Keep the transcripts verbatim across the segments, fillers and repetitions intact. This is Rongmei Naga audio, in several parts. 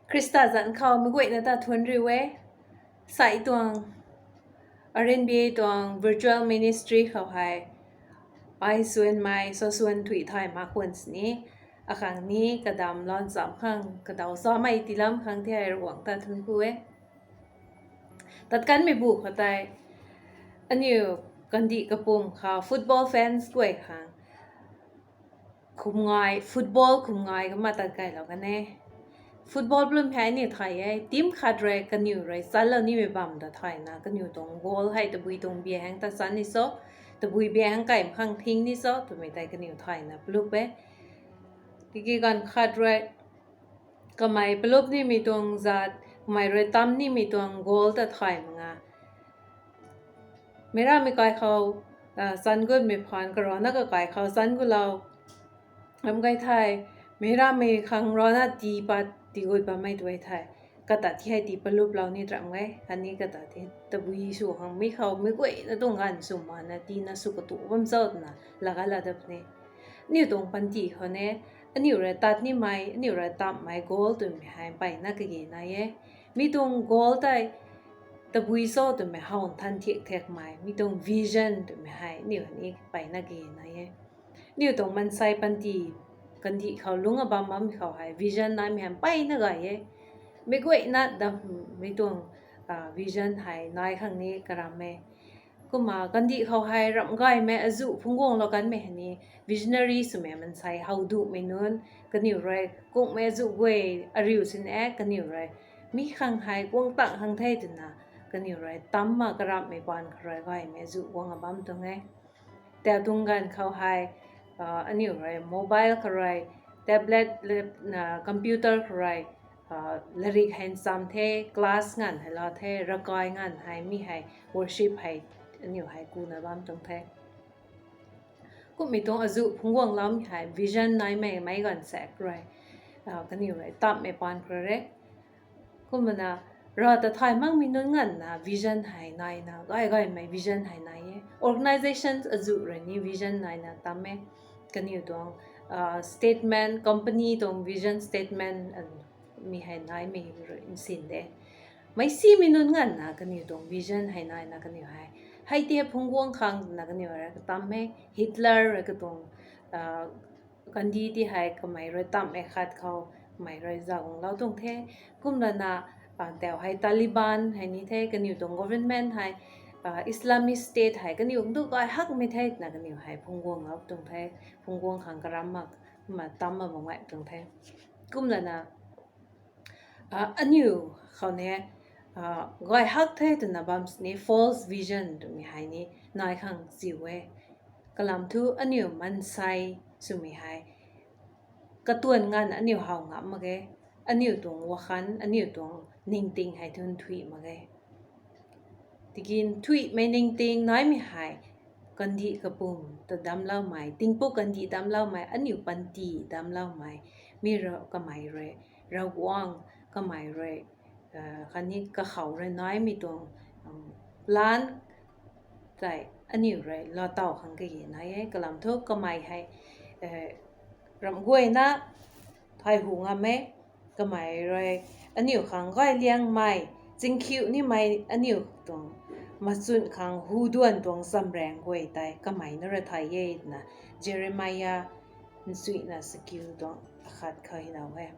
Khrista zanc khou meic guayna ta thuanc riu e. Sai tuang R N B A tuang virtual ministry khou hei ai suanmei sa suan thuy thay mak khwan sini, akhang ni kadam lan cham khang kadaw chamei tiilam khang thei Ravguangc ta thuanc ku e. Tat kanmei bu khou tei aniu kandih kapwm khou football fans guay khang khum ngai, football khum ngai kumna tat kailou kan e. Football plum hei aniu thay e, team khat rui kaniw rui chanlou nimei bam ta thayna kaniw tuang goal hei tabui tuang bia hang ta chan ni cho, tabui bia hang kai khang thing ni cho twmei tei kaniw thayna plup e. Tiki ganv khat rui kamei plup nimei tuang zat, kamei rui tam nimei tuang goal ta thay mak nga. Meic rammei kai khou chan gutmei phaan karana kakai khou chan gutlou ram gay the. Meic rammei khang rana tii pat tii gut bammei tu e the. Kata ti hei tii paluplou ni ram gay khatni kata ti tabui sw khang mi khou meic guayna tuang ganv sw mana tiina sw katu bam cho twna laa gala dat puni. Aniu tuang panty khou ne, aniu rui tat nimei, aniu rui tammei goal twmei hei mpeyna kage nai e. Mi tuang goal tei tabui cho twmei how nthan thiak thiakmei, mi tuang vision twmei hei aniu ni mpeyna kage nai e. Aniu tuang mansei panty kandih khou lungc abam bammei khou hei vision naimei hei mpeyna gay e. Meic guayna dam mi tuang vision hei nai khang ni karam e. Kumna kandih khou hei ramh gaymei azuh phungcguanglou kanmei hei ni visionary swmei mansei how duhmei nunc kaniw rui kungmei azuh guay ariu sin e kaniw rui mi khang hei guang tang khang the twna kaniw rui tamna karamhmei paan khou rui gaymei azuh guang abam tuang e. Tau tuang ganv khou hei aniu rui mobile khou rui, tablet, computer khou rui larik hei ncham the, class nganv hei laa the, ravkai nganv hei mi hei worship hei aniu hei kuna bam tuang the. Kummei tuang azuh phungcguangloumei hei vision naimei meic ganv sak rui kaniw rui tammei paan khou rui e. Kumna Rav ta thay makmei nunc nganvna vision hei naina gay gaymei vision hei nai e. Organizations azuh rui ni vision naina tam e. Kaniw tuang statement, company tuang vision statement mi hei naimei rui nsin de. Meicsimei nunc nganvna kaniw tuang vision hei naina kaniw hei hei ti phungcguang khang twna kaniw rui katam e. Hitler rui katuang kandih ti hei kamei rui tammei khat khou kamei rui zaguanglou tuang the. Kumlana tau hei Taliban hei ni the, kaniw tuang government hei Islamic State hei kaniw tu gay hakmei the twna kaniw hei phungcguanglou tuang the. Phungcguang khang karam mak kumna tamna bam gay tuang the. Kumlana aniu khou ne gay hak the twna bam sini false vision twmei hei ni nai khang chiu e. Kalam thu aniu mansei swmei hei katuan nganv aniu how ngam mak ge. Aniu tuang wakhan, aniu tuang ningting hei thu nthuih mak ge. Tiki nthuihmei ningting naimei hei kandih kapwm ta damcloumei, tingpuk kandih damcloumei, aniu panty damcloumei, mi kamei rui Ravguangc kamei rui khatni kakhou rui naimei tuang plan tei aniu rui laatow khang kage nai e. Kalam thu kamei hei ramh guayna thay hu ngam e. Kamei rui aniu khang gay liangmei, chingkhiu nimei, aniu tuang machun khang hu duan tuang chamraeng guay tei kamei na rui thay e twna Jeremiah nchuina sakiu tuang akhat khou hylou e.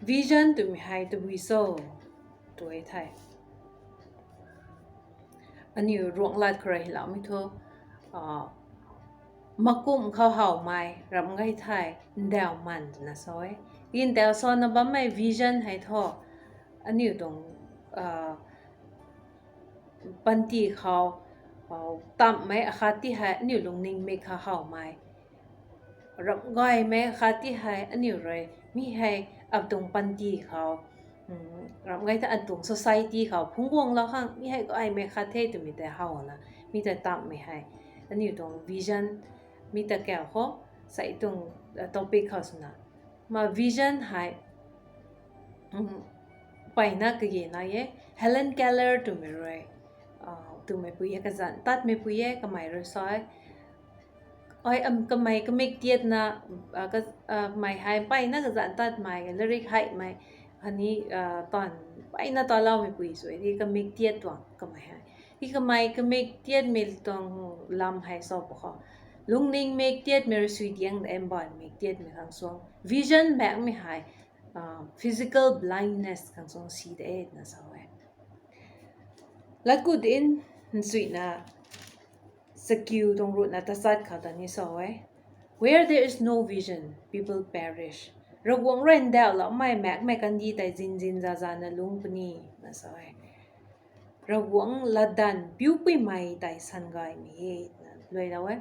Vision twmei hei tabui cho tu e the. Aniu ruanglat khou rui hyloumei thu makum khou howmei ramh gay the, ndauh man twna sa e. Ndauh sana bammei vision hei thu aniu tuang panty khou tamhmei akhat ti hei aniu lungningmik khou howmei, ramh gaymei akhat ti hei aniu rui mi hei atuang panty khou ramh gay the, atuang society khou phungcguanglou khang mi hei gaymei khat the twmei tei howna mi tei tamhmei hei aniu tuang vision, mi ta kau khou sai tuang topic khou swna ma vision hei mpeyna kage nai e. Helen Keller twmei rui twmei pui e, kazanc tatmei pui e, kamei rui sa e, Ai, kamei kamik tiatna, kamei hei mpeyna kazanc tatmei, larik heimei, khatni taanv mpeyna taloumei pui sw e, kamik tiat tuang kamei hei. Kamei kamik tiatmei tuang lam hei sa pw khou, lungning mik tiatmei rui sui diang de, mbaanv mik tiatmei khang suang. Vision makmei hei physical blindness khang suang si de twna sa e. Latku dinc nchuina, chakiu tuang ruhna tachat khou ta ni sa e, Where there is no vision, people perish. Ravguangc rui ndauhloumei makmei kandih tei zinzin zazana lungc puni, na sa e. Ravguangc latdanv piupuimei tei sangaymei e, na luailou e.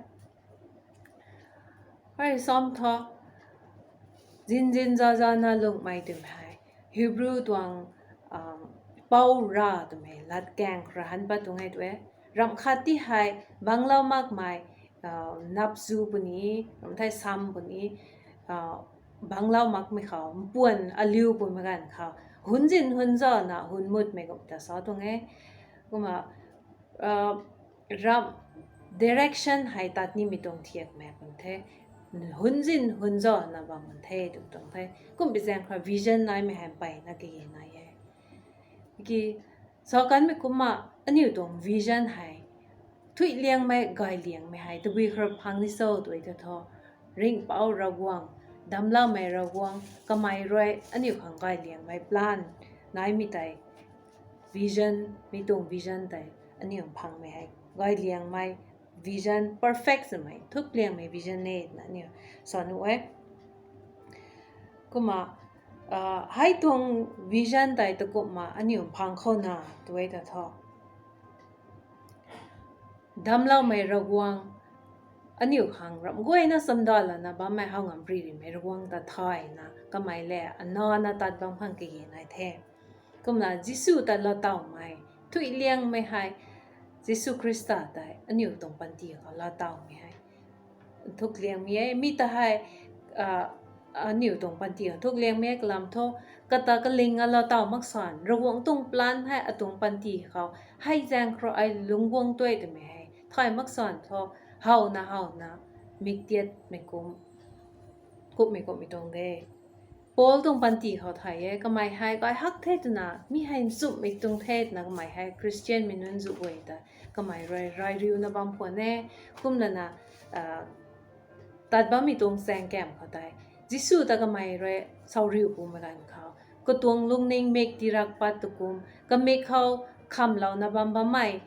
Hei sam thu, zinzin zazana lungmei twmei hei Hebrew tuang pou ra twmei latkaeng khou rui han pat tuang e tu e. Ramh khat ti hei banglou makmei, napzu puni, ramh thei sam puni, banglou makmei khou, mpuan aliu pumei ganv khou, hunzin hunzana hun mutmei kum ta sa tuang e. Kumna, ramh direction hei tat nimei tuang thiakmei pun the, hunzin hunzana bam pun the tw tuang the. Kumpui zaeng khou vision naimei hei mpeyna kage nai e. Ki, sa kanmei kumna, aniu tuang vision hei thuiliangmei, gayliangmei hei tabui khou rui phang ni cho tw e ta thu, ringhpouc Ravguangc, damcloumei Ravguangc, kamei rui aniu khang gayliangmei plan naimei tei, vision, mi tuang vision tei aniu phangmei hei gayliangmei vision, perfect swmei, thupliangmei vision e twna aniu sa nuh e. Kumna, hei tuang vision tei takumhna aniu phang khou na tw e ta thu, damcloumei Ravguangc, aniu khang ramh guayna chamdalana bammei how ngam ri rimei Ravguangc ta thayna kamei le anana tat bam khang kage nai the. Kumna Jisu ta laatawmei, thuiliangmei hei, Jisu Khrista tei aniu tuang panty khou laatawmei hei thupliangmei e. Mi ta hei aniu tuang panty khou thupliangmei e kalam thu, kata kaling a laataw mak san, Ravguangc tuang plan hei atuang panty khou hei zaeng khou rui ai lungc guang tuai twmei hei thay mak san thu, howna howna mik tiatmei kum, kummei kummei tuang de. Paul tuang panty khou thay e, kamei hei kai hak the twna, mi hei nchumhmei tuang the twna kamei hei Khristianmei nunc zu guay ta kamei rui rai riuna bam khwan e. Kumlana, tat bammei tuang chaeng kamv khou tei, Jisu ta kamei rui sauriu pumei ganv khou, katuang lungning mik tirak pat tu kum, kamik khou khamlouna bam bammei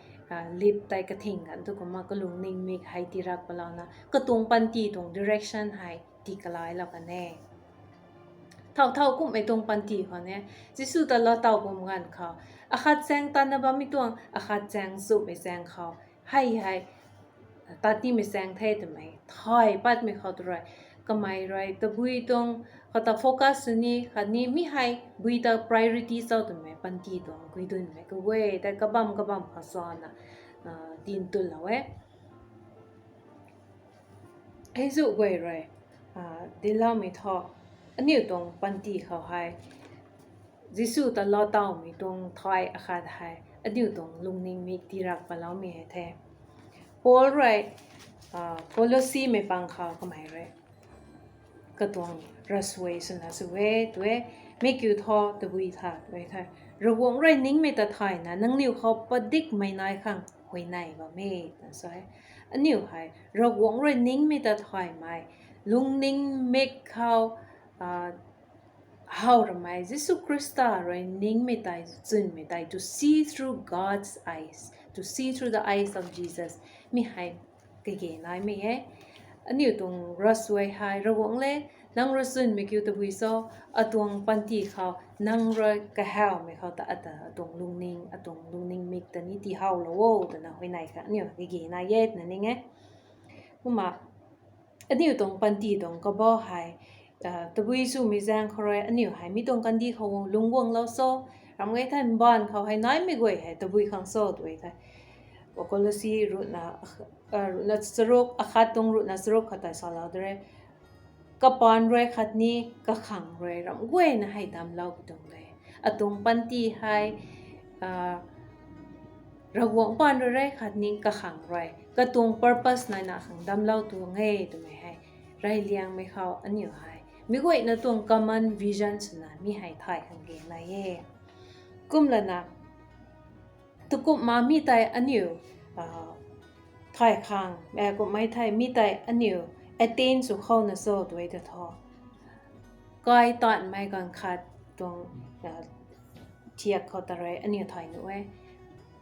lip tei kathing ganv tu kumna kalungning mik hei tirak palouna katuang panty tuang direction hei tii kalailou kan e. Thau thau kummei tuang panty khou ni, Jisu ta laataw pum ganv khou, akhat chaeng tatna bammei tuang, akhat chaeng nchumhmei chaeng khou, hei hei tat nimei chaeng the twmei thay patmei khou tu rui, kamei rui tabui tuang khou ta focus sw ni, khatni mi hei bui ta priority cho twmei panty tuang guidunmei kaguay tei kabam kabam khou sana din tulou e. Hei zu guay rui dincloumei thu, aniu tuang panty khou hei Jisu ta laatawmei tuang thay akhat hei aniu tuang lungning mik tirak paloumei hei the. Paul rui Colossimei pang khou kamei rui katuang ravsuai swna sw e tu e, mi kiu thu tabui tha tu e the. Ravguangc rui ningmei ta thayna nangniw khou padikmei nai khang huayney bam e twna sa e. Aniu hei Ravguangc rui ningmei ta thaymei, lungning mik khou how ramei, Jisu Khrista rui ningmei tei, chwnmei tei, to see through God's eyes, to see through the eyes of Jesus. Mi hei kage naimei e. Aniu tuang ravsuai hei, Ravguangc le, nang rui chwnmei kiu tabui cho, atuang panty khou nang rui kahawmei khou ta ata atuang lungning, atuang lungning mik ta ni tiihawlou o twna huayney kha aniu kage nai e twna ning e. Kumna aniu tuang panty tuang kabah hei tabui swmei zaeng khou rui aniu hei mi tuang kandih khou lungc guanglou cho, ramh gay thei mbaanv khou hei naimei guay hei tabui khang cho tw e the. Colossi ruhna, ruhna charuk, akhat tuang ruhna charuk khat tei salou de re. Kapaan rui khatni kakhang rui ramh guayna hei damclou pi tuang de. Atuang panty hei Ravguangc paan rui re khatni kakhang rui katuang purpose naina khang damclou tuang e twmei hei reyliangmei khou aniu hei mi guayna tuang common vision swna mi hei thay khang ge nai e. Kumlana, tukumhna mi tei aniu thay khang, kummei thei mi tei aniu attain sw khou na cho tw e ta thu, kai taanvmei ganv khat tuang thiak khou ta rui aniu thay nuh e.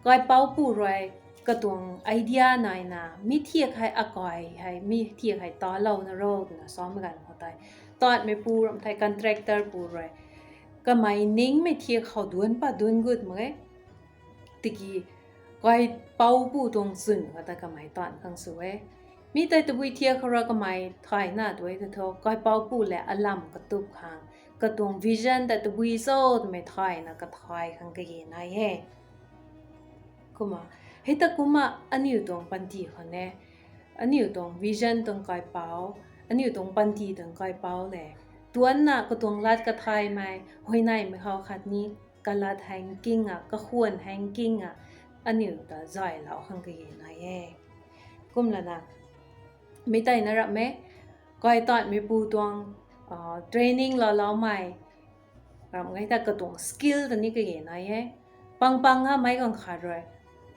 Kaipouc pu rui katuang idea naina mi thiak hei akai hei mi thiak hei talouna ro twna samei ganv khou tei, taanvmei pu ramh thei contractor pu rui kamei ningmei thiak khou duanc pat duanc gut mak e. Tiki kaipouc pu tuang chwn khou ta kamei taanv khang sw e. Mi tei tabui thiak khou rui kamei thayna tw e ta thu, kaipouc pu lev alam katup khang, katuang vision ta tabui cho twmei thayna kathay khang kage nai e. Kumna, hei ta kumna aniu tuang panty khou ne, aniu tuang vision tuang kaipouc, aniu tuang panty tuang kaipouc le, tuanna katuang lat kathaymei huayneymei khou khatni kalat hei nkinga, kakhwan hei nkinga aniu ta zaylou khang kage nai e. Kumlana, mi tei na ramh e, kai taanvmei pu tuang training laaloumei ramh e ta katuang skill ta ni kage nai e. Pang pang a meic ganv khat rui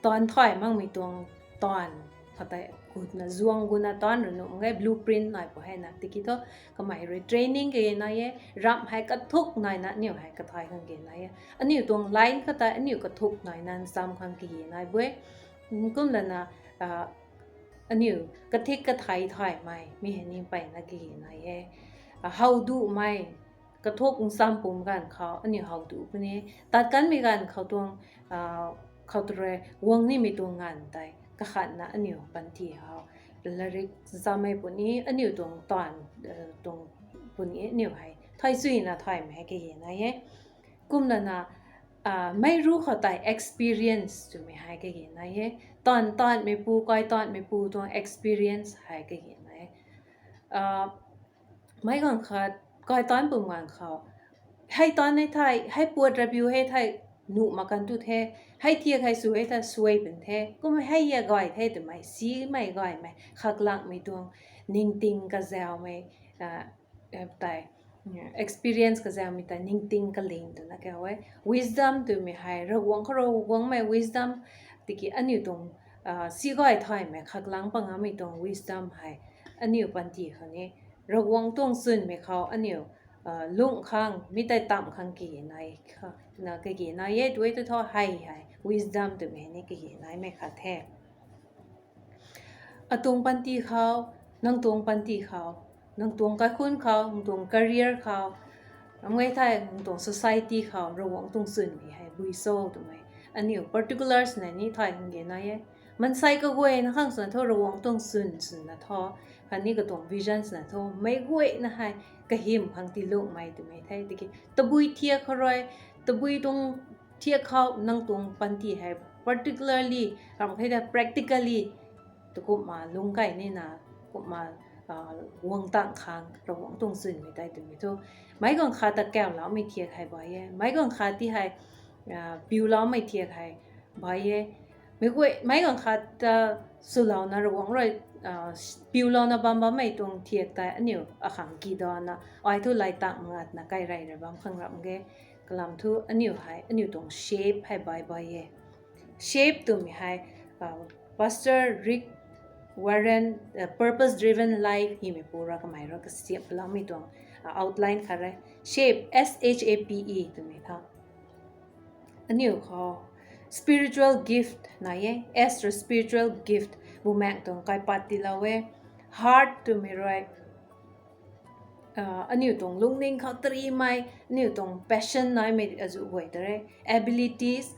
taanv thay makmei tuang taanv khou tei gutna zuang guna taanv rui nuh mak ge, blueprint nai pu hei na. Tiki thu kamei rui training kage nai e, ramh hei kathuk naina aniu hei kathay khang kage nai e. Aniu tuang line khou tei aniu kathuk naina ncham khang kage nai bu e. Kumlana, aniu kathik kathai thaymei mi hei ni mpeyna kage nai e. Howduhmei kathuk ncham pum ganv khou aniu howduh puni. Tat kanmei ganv khou tuang, khou ta rui guang nimei tuang nganv tei kakhatna aniu panty khou larik nchammei puni, aniu tuang taanv tuang puni aniu hei thay chuyna thaymei hei kage nai e. Kumlana, meic ru khou tei experience twmei hei kage nai e. Taanv taanvmei pu, kai taanvmei pu tuang experience hei kage nai e. Meic ganv khat kai taanv pum ganv khou, hei taanv hei thei, hei puat rabiu hei thei, nuh mak kan tu the, hei thiak hei sw hei thei suai pun the, kum hei a gay the twmei simei gaymei khaklangmei tuang ningting kazaumei tei, experience kazaumei tei ningting kaling twna kau e. Wisdom twmei hei Ravguangc khou rui guangmei wisdom, tiki aniu tuang si gay thaymei khaklang pangamei tuang wisdom hei aniu panty khou ni Ravguangc tuang chwnmei khou aniu lungh khang mi tei tamh khang kage nai, na kage nai e tw e ta thu hei hei wisdom twmei hei ni kage naimei khat the. Atuang panty khou, nang tuang panty khou, nang tuang kaikhunc khou, nang tuang career khou, amei thei nang tuang society khou Ravguangc tuang chwnmei hei bui cho twmei aniu particulars na ni thay khang kage nai e. Maansei kaguayna khang swna thu Ravguangc tuang chwn swna thu, khatni katuang vision swna thu meic guayna hei kahym khang tiilungmei twmei the. Tiki tabui thiak khou rui, tabui tuang thiak khou nang tuang panty hei particularly ramh khe ta practically tukumhna lungc kai nina, kumna guang tang khang Ravguangc tuang chwnmei tei twmei thu, meic ganv khat ta kauloumei thiak hei bai e, meic ganv khat ti hei piuloumei thiak hei bai e. Meic guay, meic ganv khat ta swlouna Ravguangc rui piulouna bam bammei tuang thiak tei aniu akhang kidana ai thu lay tang mangatna kai rey rey bam khang ramh ge. Kalam thu aniu hei aniu tuang shape hei bai bai e. Shape twmei hei Pastor Rick Warren, Purpose Driven Life hymei pu rui kamei rui kasiamh paloumei tuang outline khat e. Shape, S H A P E twmei tha aniu khou spiritual gift nai e. S rui spiritual gift, bumaengh tuang kaipat tiilou e. Heart twmei rui aniu tuang lungning khou tarimei, aniu tuang passion naimei azuh guay ta re. Abilities,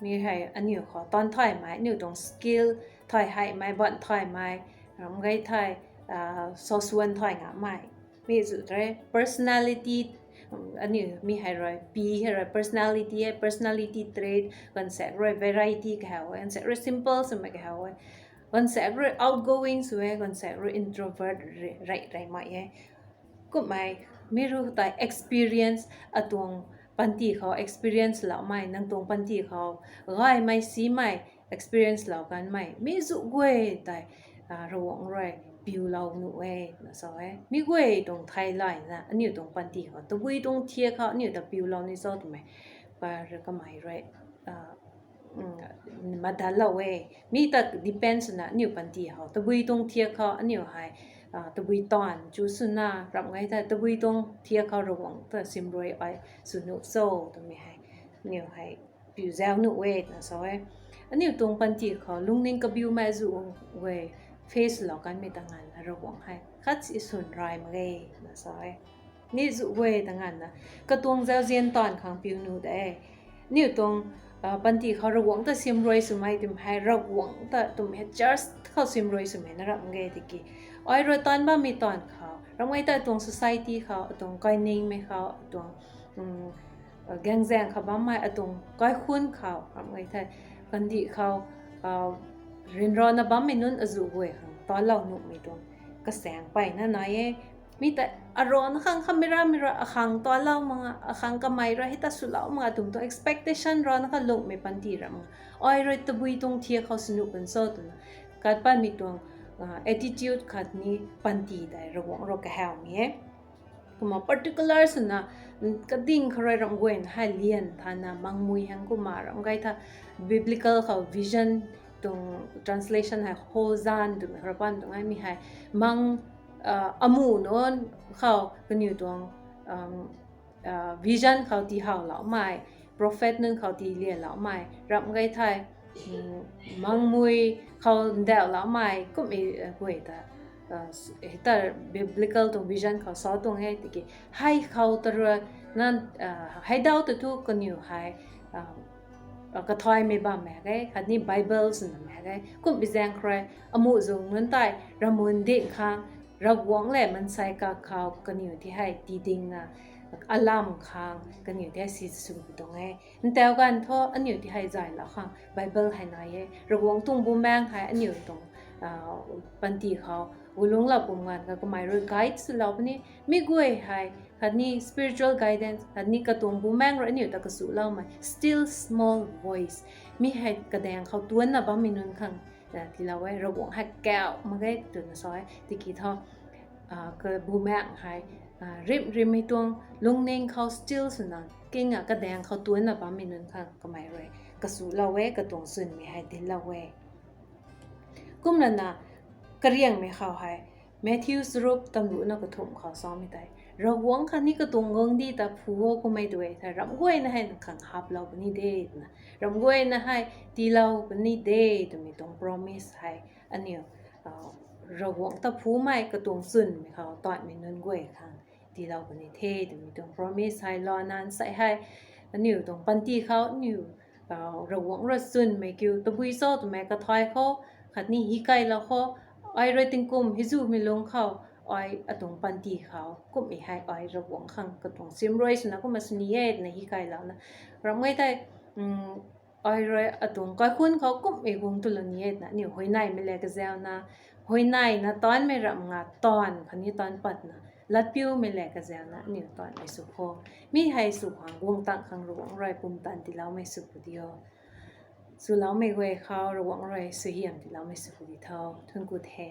mi hei aniu khou taanv thaymei, aniu tuang skill, thay heimei, banh thaymei, ramh gay thei, sasuan thay ngamei, mi zu ta re. Personality, aniu mi hei rui P hei rui personality e, personality trait ganvsaekc rui variety kahau e, ganvsaekc rui simple swmei kahau e, ganvsaekc rui outgoing sw e, ganvsaekc rui introvert rey reymei e. Kummei mi ru tei experience, atuang panty khou experience loumei, nang tuang panty khou gaymei simei experience lou kanmei mi zu guay tei Ravguangc rui piulou nuh e twna sa e. Mi guay tuang theilayna aniu tuang panty khou tabui tuang thiak khou aniu ta piulou ni cho twmei kamei rui madanlou e. Mi ta depend swna aniu panty khou tabui tuang thiak khou aniu hei tabui taanv chu swna ramh gay the, tabui tuang thiak khou Ravguangc ta simrui ai sw nuh cho twmei hei aniu hei piu zau nuh e twna sa e. Aniu tuang panty khou lungning kabiumei zu guay face lou kanmei ta nganvna Ravguangc hei khat si swn ray mak ge twna sa e. Mi zu guay ta nganvna katuang zauzian taanv khang piu nuh de. Aniu tuang panty khou Ravguangc ta simrui swmei twmei hei Ravguangc ta twmei hei church khou simrui swmei na ramh ge tiki ai rui taanv bammei taanv khou ramh gay tei atuang society khou, atuang kainingmei khou, atuang gaengzaeng khou bammei, atuang kaikhunc khou ramh gay the, kandih khou ryanrana bammei nunc azu guay khang taanlou nuhmei tuang kasaeng peyna nai e. Mi ta arana khang khamei ramei rui akhang taanlou mak a, akhang kamei rui hei ta swlou mak a twmei tuang expectation rana kha lungmei panty ramh mak a. Ai rui tabui tuang thiak khou sw nuh kan cho twna kat patmei tuang attitude khatni panty tei Ravguangc rui kahawmei e. Kumna particular swna kading khou rui ramh guayna hei lian thana mangmui hang kumna ramh gay tha biblical khou vision tuang translation hei hozan twmei khou rui pan tuang e. Mi hei mang amuh nunc khou kaniw tuang vision khou tiihawloumei, prophet nunc khou tii lianloumei ramh gay thei mangmui khou ndauhloumei kummei guay ta hei ta biblical tuang vision khou sa tuang e tiki hei khou ta rui na hei dau ta thu kaniw hei kathaymei bam mak ge, khatni Bible swna mak ge. Kummei zaeng khou rui amuh zung nunc tei ramun ding khang Ravguangc le mansei kakhou kaniw ti hei tii dingna alam khang kaniw ti hei si sw pi tuang e. Ntau ganv thu aniu ti hei zaylou khang Bible hei nai e. Ravguangc tuang bumaengc hei aniu tuang panty khou gulunglou pum ganv kha kamei rui guide swlou puni. Mi guay hei khatni spiritual guidance khatni katuang bumaengc rui aniu ta kasuloumei still small voice, mi hei kadaeng khou tuanna bammei nunc khang tiilou e. Ravguangc hei kauh mak ge twna sa e tiki thu kabumaengc hei rimh rimhmei tuang lungning khou still swna kinga kadaeng khou tuanna bammei nunc khang kamei rui kasulou e, katuang chwnmei hei dinclou e. Kumlana kariangmei khou hei Matthew charuk tamruhna kathumh khou samei tei Ravguangc khatni katuang guangcdic ta phu o kummei tu e thei ramh guayna hei nang khang haplou puni de twna, ramh guayna hei tiilou puni de twmei tuang promise hei aniu Ravguangc ta phumei katuang chwnmei khou taanmei nunc guay khang tiilou puni the twmei tuang promise hei lana nsei hei aniu tuang panty khou aniu Ravguangc rui chwnmei kiu tabui cho twmei kathay khou khatni hikailou khou ai rui tingkum hei zumei lungc khou ai atuang panty khou kummei hei ai Ravguangc khang katuang simrui swna kumna sw ni e twna hikailouna ramh gay tei ai rui atuang kaikhunc khou kummei guang twlou ni e twna aniu huayneymei le kazauna huayneyna taanmei ramh nga taanv khatni taanc patna latpiumei le kazauna aniu taanmei sw kho. Mi hei sw khang guang tang khang Ravguangc rui pumtan tiiloumei sw pu di o. Swloumei guay khou Ravguangc rui suaihiam tiiloumei sw pu di tho. Thunc ku the.